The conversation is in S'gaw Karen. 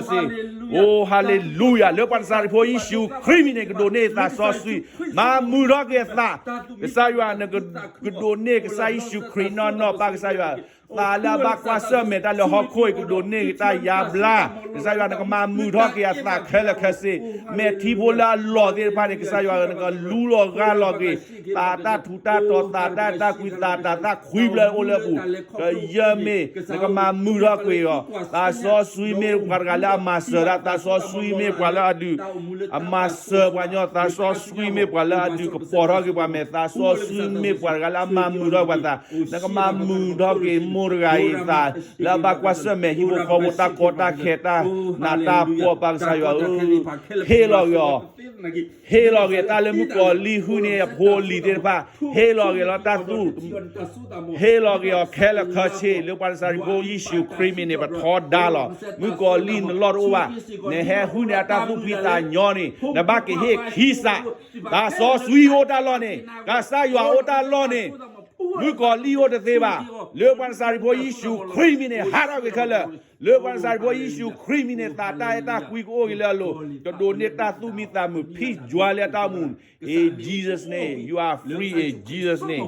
စ့ၢ်, အိ hallelujah, လၢပှၤနၤစၤရ့းဖိယ့ၣ်ၡူးခရံာ်မံၤန့ၣ် ကဒိးန့ၢ်သးစီဆှံ, မၤမုာ်ထီၣ်က့ၤအသး, ကစၢ်ယွၤ နကဒိးန့ၢ်ကစၢ်ယ့ၣ်ၡူးခရံာ်နီၢ်နီၢ် ပၢ်ကစၢ်ယွၤ, သးလၢအဘၣ်ကွၢ်ဆၢၣ်မဲာ်တၢ်လၢဟီၣ်ခိၣ်အံၤ ကဒိးန့ၢ်က့ၤတၢ်ယါဘျါ, ကစၢ်ယွၤ နကမၤမုာ်ထီၣ်က့ၤအသးခဲလၢာ်ခဲဆ့, မဲာ်ထံဖိလၢအလီၢ်သ့ၣ်တဖၣ်န့ၣ် ကစၢ်ယွၤ နကလူလီၤဂၢ်လီၤက့ၤ, သးတၢ်ထူးတၢ်တီၤ သးတၢ်အဲၣ်တၢ်ကွံ သးတၢ်သၣ်ခွံဘျၢအိၣ်လၢအပူၤ, ကယၢမ့ၢ် နကမၤမုာ်ထီၣ်ကွံာ်အီၤ, သးစီဆှံမ့ၢ်ပှၤတဂၤလၢအမၤစၢၤတၢ်, သးစီဆှံမ့ၢ်ပှၤလၢအဒုး အမၤစၢၤပှၤညီ, သးစီဆှံမ့ၢ်ပှၤလၢအဒုးကပီၤထီၣ်က့ၤပှၤမဲာ်, သးစီဆှံမ့ၢ်ပှၤတဂၤလၢအမၤမုာ်ထီၣ်ပှၤသး, နကမၤမုာ်ထီၣ်က့ၤမိၢ်တဂၤအံၤသး, လၢအဘၣ်ကွၢ်ဆၢၣ်မဲာ်ဟံၣ်ဖိဃီဖိတၢ်ကီတၢ်ခဲတၢ်နးတၢ်ဖှီၣ် ပၢ်ကစၢ်ယွၤဧၢ, ဟ့ၣ်လီၤက့ၤအီၤ ဟ့ၣ်လီၤက့ၤတၢ်လၢမုၣ်ကီၤလံၢ်ဟုၣ်န့ၢ်အဖိအလံၤသ့ၣ်တဖၣ်, ဟ့ၣ်လီၤက့ၤလီၤတၢ်သူၣ်, ဟ့ၣ်လီၤက့ၤအီၤခဲလၢာ်ခဲဆ့ လၢပှၤနၤစၤရ့းဖိယ့ၣ်ၡူးခရံာ်မံၤန့ၣ် ပထီဒါလီၤ. မုၣ်ကီၤလံၢ်နလီၢ်တအိၣ်ဘၣ်, နဟဲဟုၣ်န့ၢ်အတၢ်သူၣ်ဖှံသးညီန့ၣ် နဘၣ်ကဟ့ၣ်ခံစး, သးစီဆှံအိၣ်တၢ်လီၢ်န့ၣ်, ကစၢ်ယွၤအိၣ်တၢ်လီၢ်န့ၣ်, မုၣ်ကီၤလံၢ်အိၣ်တသ့ဘၣ်, လၢပှၤနၤစၤရ့းဖိယ့ၣ်ၡူးခရံာ်မံၤန့ၣ် ဟးထီၣ်က့ၤခဲလၢာ်, လၢပှၤနၤစၤရ့းဖိယ့ၣ်ၡူးခရံာ်မံၤန့ၣ် သးတၢ်အဲၣ်တၢ်ကွံကအိၣ်က့ၤလၢအလိၤ, ကဒိးန့ၢ်တၢ်သူၣ်မံသးမုာ် peace joy လၢအတၢ်အိၣ်မူ, in Jesus name, you are free in Jesus name.